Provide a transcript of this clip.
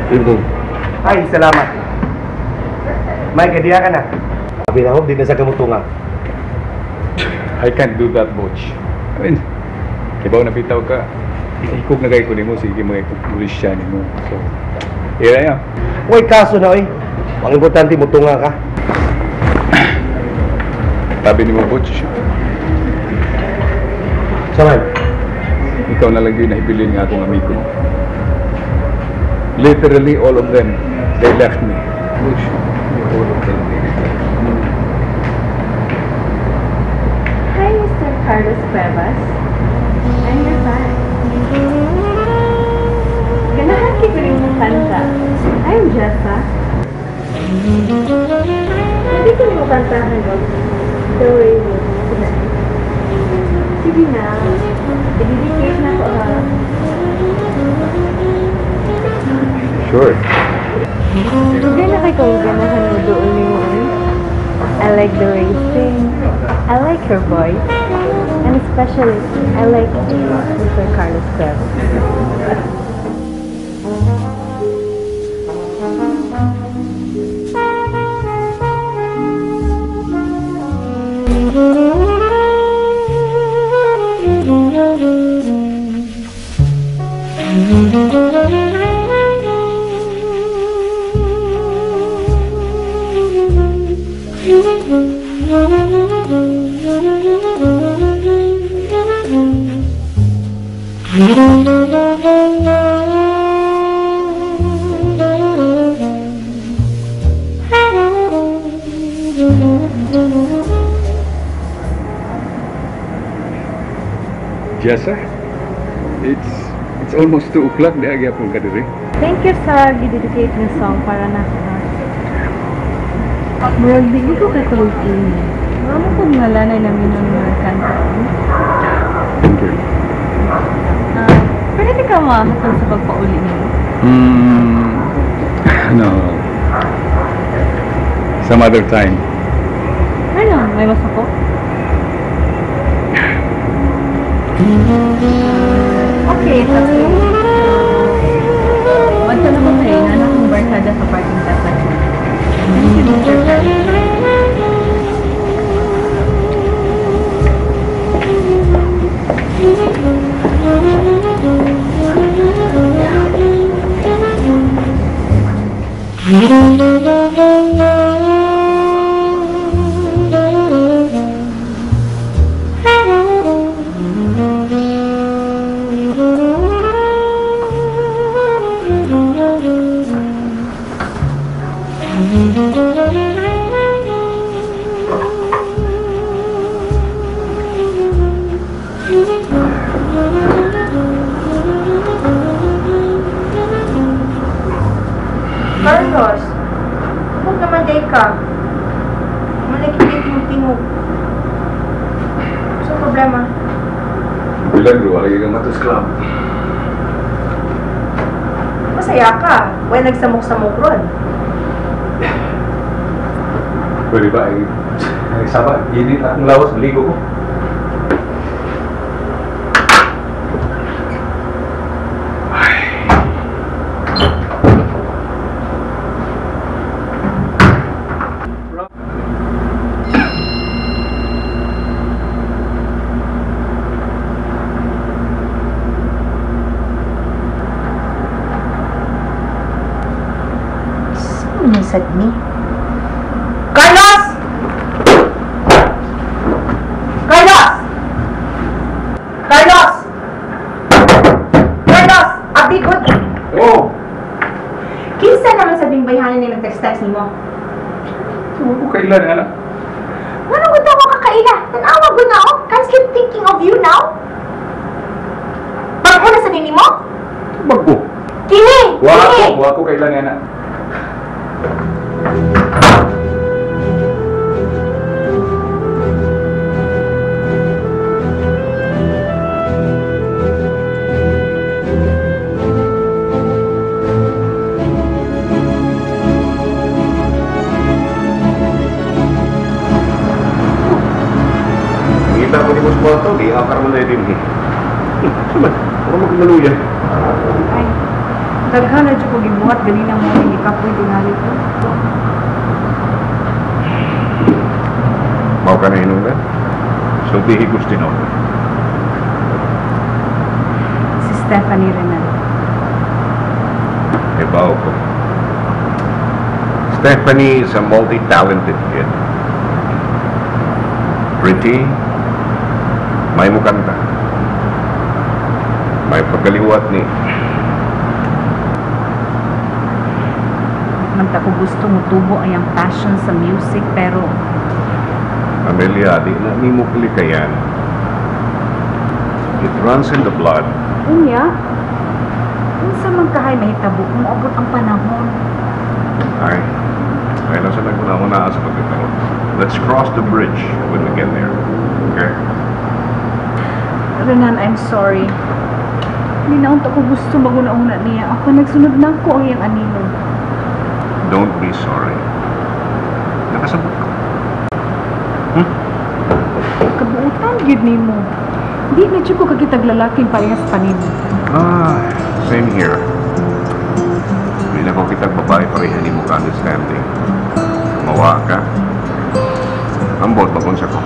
Evening. Ay, salamat. Mike, diya ka na. Sabi na ako, di na sa kamutunga. I can't do that, Butch. I mean, kibaw na bitaw ka. Ikog na kayo ko nimo, sige mga pulisya nimo. So, here I am. Uy, kaso na, oy. Ang importante, mutunga ka. Tabi nimo, Butch. Saman. Ikaw na lang yun nahibilin nga akong amigo. Literally, all of them, they left me. Butch, all of them, they left me. Hi, Mr. Carlos Cuevas. I'm your fan. Ganahan kay ko rin mong kanta. I'm Jessa. Pwede ko rin mo kantahan, no? The Way You Tonight. Sige na. I-dedicate na ko, ha? Sure. Dugay na kay kong ganahan mo doon ni mo, eh. I like the way you sing. I like your voice. And especially, I like you, Mr. Carlos Cuevas. Jessa, it's almost 2 o'clock. Di agya pong kadiri. Thank you sa gidedicate nga song para na ha. Murag di ko katulog ini. Murag mo kong ngalanay namin ng mga kanta. Thank you. Pwede ka mahatag sa pagpauli niyo? No. Some other time. Ano? May masako? Okay, it's okay. Wag ka na ko kayo. Nanak ng barkada sa parking lot na. Thank you, Mr. Carlos. Carlos, huwag naman day ka. Malagkit yung tingog. So, problema? Bilang bro, lagi kang Matos Club. Masaya ka. Wala nagsamok-samok ron. Pwede ba? Ay, sama, init akong lawas, maligo ko. Sad ni. Carlos! Carlos! Carlos! Carlos! Abigod! Oh! Kinsa naman sa bingbayhanan ni nag-text-text nimo? Ko kailan, anak? Ano ko to ako kakaila? Tanawa ko na, oh! Can't sleep thinking of you now? Bago na sa nini mo? Bago? Kini! Kini! Wa ko kailan, anak. Kita ko ni Boss Kwarto, di akar mo na din. Saman, ako magmaluya. Ay, Daghan na jud ko gibuhat ganina mo ni kapoy tingali ko. Mao ka na hinungdan? Sultihi gusto noon. Si Stephanie Renan. Ibaw ko. Stephanie is a multi-talented kid. Pretty, may mukanta. May pagkaliwat ni. Man ta ko gusto mo tubo ang iyang passion sa music, pero Amelia, di na nimo kalikayan. It runs in the blood. Unya, unsa man kahay mahitabo kung moabot ang panahon? Ay, ay nasa naguna-una sa pagkakaroon. Let's cross the bridge when we get there. Okay? Renan, I'm sorry. Hindi na unta ko gusto maguna-una niya. Ako nagsunod na ako ang iyang anino. Don't be sorry. Nakasabot ko. Kabuutan gyud nimo. Di na jud ko kakitag lalaking parehas pa nimo. Ah, same here. Hindi na ko kitag babae pareha ni mo ka understanding. Mawa ka. Ambot magunsa ko.